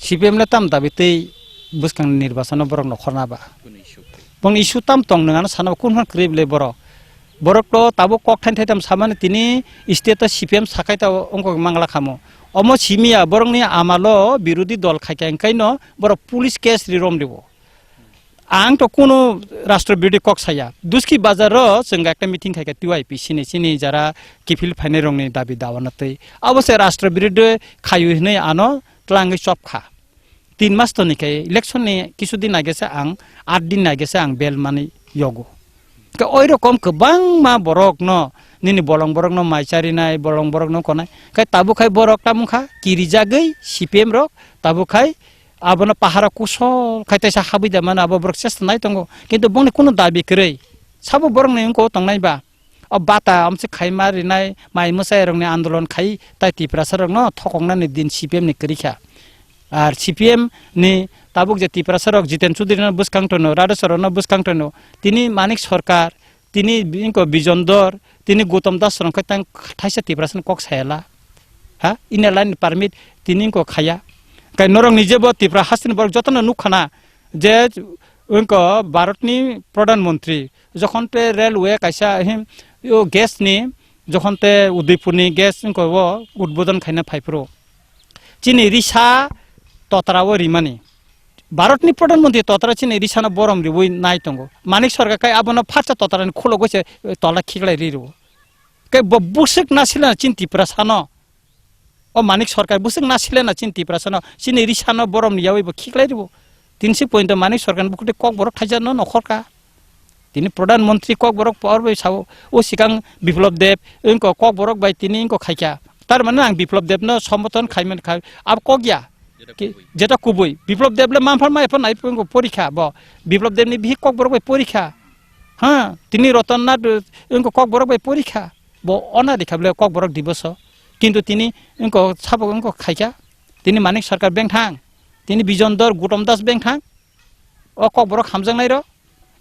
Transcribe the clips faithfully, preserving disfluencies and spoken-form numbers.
C P M le tam dabi tei bwskang nirbachano borok nokhorna ba? Bong issue tam tong nang ano sana ba kun hwn kwrwi bwle borok. Borok to tabuk kok thain thai tam samani tini state o C P M sakai ta wngkok mangla khamo. Omo simiya borokni amalo birodhi dol khaikha, hwnkhaino borok police case ri rom ribo. Ang to kunu rashtra birodhi kok saya. Duski bazar o chwng ekta meeting khaikha T Y P C ni, chini jara kiphil phainai rokni dabi dawana twi. Abo se rashtra birodhi khayu hinwi ano twlangwi chop kha. Tin mas toni khe election ni kisu din age se ang, aat din age se ang bel mani yogo. Ke oi rokom kwbangma borok no, nini bolong borok no mai charinai, bolong borok no konai. Ke tabuk khai borok tamung kha, kirijagwi C P M rok, tabuk khai abono pahara kusol khai taisa habwi da mano, abo borok chesta nai tongo. Kintu bongni kunu dabi kwrwi. Sabo borok ni wngko tongnai ba? O bata amsi khaima rinai mai mwsai rokni andolon khai tai Tiprasa rokno thokoknani din C P M ni kwrwi kha. Ar C P M ni tabuk je Tiprasa rok Jiten Chaudhary no bwskang tono, Radheswar no bwskang tono, tini Manik Sarkar, tini bini ko Bijon Dhar, tini Gautam Das rok khai tang thaisa Tiprasa ni kok sayala. Ha? Inner line permit tini ko khaya. Kai norok ni jebo Tipra hasteni borok jotono nuk khana je wngko Bharatni Pradhan Mantri, jokhon te railway kaisa him, o gas ni, jokhon te Udaipurni gas wngko o udbodon khaina phaiphuru. Chini risa totra o rimani. Bharatni Pradhan Mantri totra chini risano borom riwi nai tongo. Manik Sarkar kai abono pharsa totrani khulogwi se tola khiklai ri rwo. Kai bo bwswk nasilena chini Tiprasano. O Manik Sarkar bwswk nasilena chini Tiprasano, chini risano boromni yawi bo khiklai ribo. Tinsi pointo Manik Sarkarni bukhukti kokborok thaisa no nokhorka. Tini Pradhan Mantri kokborok por bai sao, o sikang Biplab Deb, wngko kokborok bai tini wngko khaikha. Tar mane ang Biplab Debno sombothon khaimani khai, abo kok ya. Ki-, jeta kubui. Biplab Deb le manphar mai phar nai wngko porikha bo. Biplab Debni bihi kokborok bai porikha. Ha, tini Ratan Nath wngko kokborok bai porikha. Bo ona rikha bwle kokborok diboso. Kintu tini wngko sabo wngko khaikha. Tini Manik Sarkar bengthang. Tini Bijon Dhar, Gautam Das bengthang. O kokborok hamjaknairok.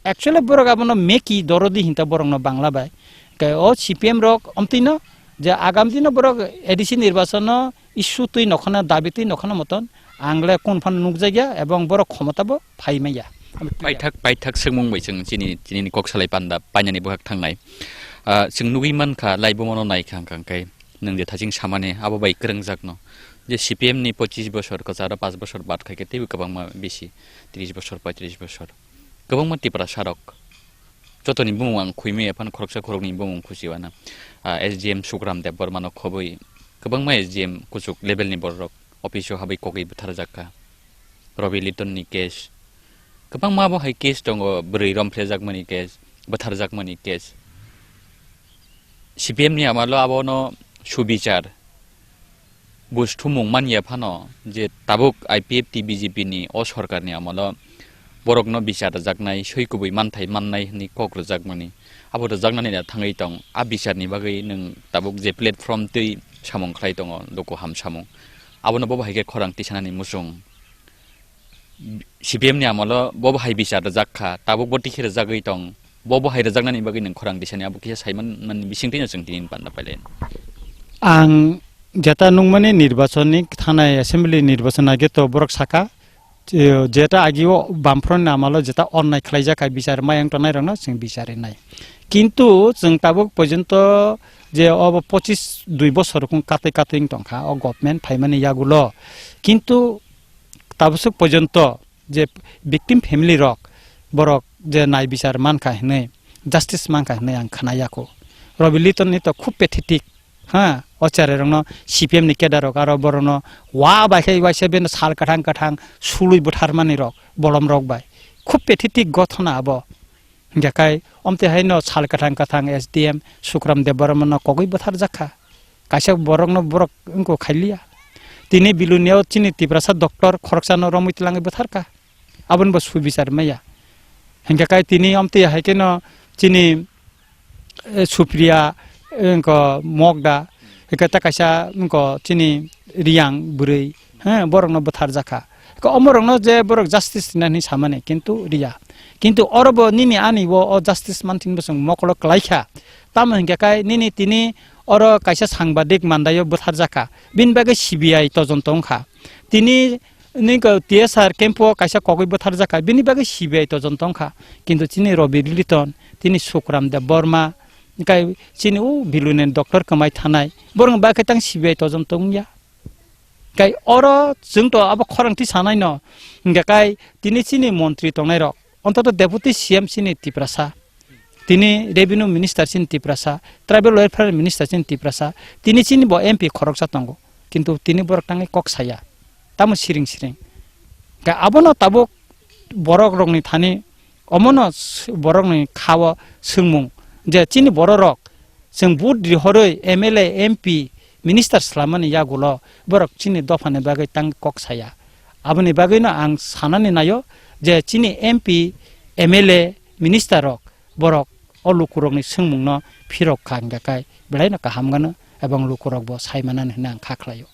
Actually borok abono meki dorodi hinta borokno Bangla bai. Ke o C P M rok omtwino je agam dino borok A D C nirbachano issue twi nokhana, dabi twi nokhana moton ang le kun phano nukjakya ebong borok khomota bo phai manya. Paithak, paithak swngmung bai chwng chini, chinini kok salai panda painani bohak thangnai. Ah, chwng nugwi mankha, laibo mano naikha hwnkha hwnkhe nwng je thaching samani abo bai kwrwngjakno. Je C P M ni pochis bosor, kwcharo panch bosor bat khaikhe teibo kwbangma bisi, tris bosor, poitris bosor. Kwbangma Tiprasa rok, jotoni bumung ang khuimaya phano khoroksa khoroknwi bumung khuchiwana. Ah, S D M Sukram Debbarma no khobwi kwbangma S D M kuchuk level ni borok office o habwi kogwi bwtharjakha. Robi Liton ni case, kwbangma bo hai case tongo, bwrwi romphrejakmani case, bwtharjakmani case. C P M ni amalo abono subichar buj thumung manya phano je tabuk I P F T B J P ni o sorkar ni amalo borokno bichar rwjaknai, soi kubui manthai mannai hwnwi kok rwjakmani. Abo rwjaknani da thangwi tong, a bichar ni bagwi nwng tabuk je platform twi samung khlai tongo, luku ham samung, abono bobo hai khe khorang tisanani muchung. C P M ni amalo bobo hai bichar rwjak kha, tabuk bo tikhe rwjagwi tong, bobo hai rwjaknani bagwi nwng khorang tisani abo kisa saiman mani bisingtwi no chwng tini panda pailai. Ang jeta nungmani nirbachon ni thanai assembly nirbachon age to borok saka, je-, jeta agi o Bamfront ni amalo jeta onnai khlaijak hai bichar mayang tongnai rokno chwng bichar rinai. Kintu chwng tabuk porjonto je obo pochis dui bosor kung katwi katwi wng tongkha o government phaimani yagulo. Kintu tabuk porjonto je victim family rok, borok je nai bichar mankha hinwi, justice mankha hinwi ang khna yakho. Robi Liton ni to khub pathetic, ha, o cherai rokno C P M ni cadre rok aro borokno wa bai khe waisa beno sal kwthang kwthang sului butharmani rok, bolom rok bai. Khub pathetic gothona abo. Hingkha khai, omtwi hai no sal kwthang kwthang S D M Sukram Debbarma no kogwi bwtharjak kha. Kaisa borok no borok wngkho khailiya. Tini Bilunio chini Tiprasa doctor khoroksa no romwi twlangwi bwtharkha. Aboni bo subichar maya. Hingkha khai tini omtwi hai khe no chini, eh, Supriya, eh, wngkho Mokda, hingkhe ta kaisa wngkho chini Riyang bwrwi, he, borokno bwtharjakha. Hingkhe omorokno je borok justice rina hinwi samani, kintu riya. Kintu oro bo nini ani o, o justice manthin bo chwng mokolo kwlaikha. Tamo hingkhe kai nini tini oro kaisa sangbadik mandaio bwtharjakha. Bini bagwi C B I tojonto wngkha. Tini Nini ko T S R camp o kaisa kogwi bwtharjakha, bini bagwi C B I todonto wngkha. Kintu chini Robi Liliton, tini Sukram Deb Borma, kai chini o Biluni doctor kwmai thanai, borok bagwi tang C B I todonto wngya. Kai oro chwng to abo khorang ti sanai no, hingkha kai tini chini montri tongnai rok, ontoto deputy C M chini Tiprasa, tini revenue minister chini Tiprasa, tribal welfare minister chini Tiprasa, tini chini bo M P khoroksa tongo, kintu tini borok tangwi kok saya, tamo siring siring. Kai abono tabuk borok rokni thani, omono s-, borokni khao swngmung je chini borok rok chwng vote rihorwi M L A, M P, minister swlammani yagulo borok chini dophani bagwi tang kok saya. Aboni bagwino ang sanani naio je chini M P, M L A, minister rok borok o lukurokni swngmungno phirok kha hingkha kai belaino kaham gano ebong lukurokbo sai manani hwnwi ang kha khlaio.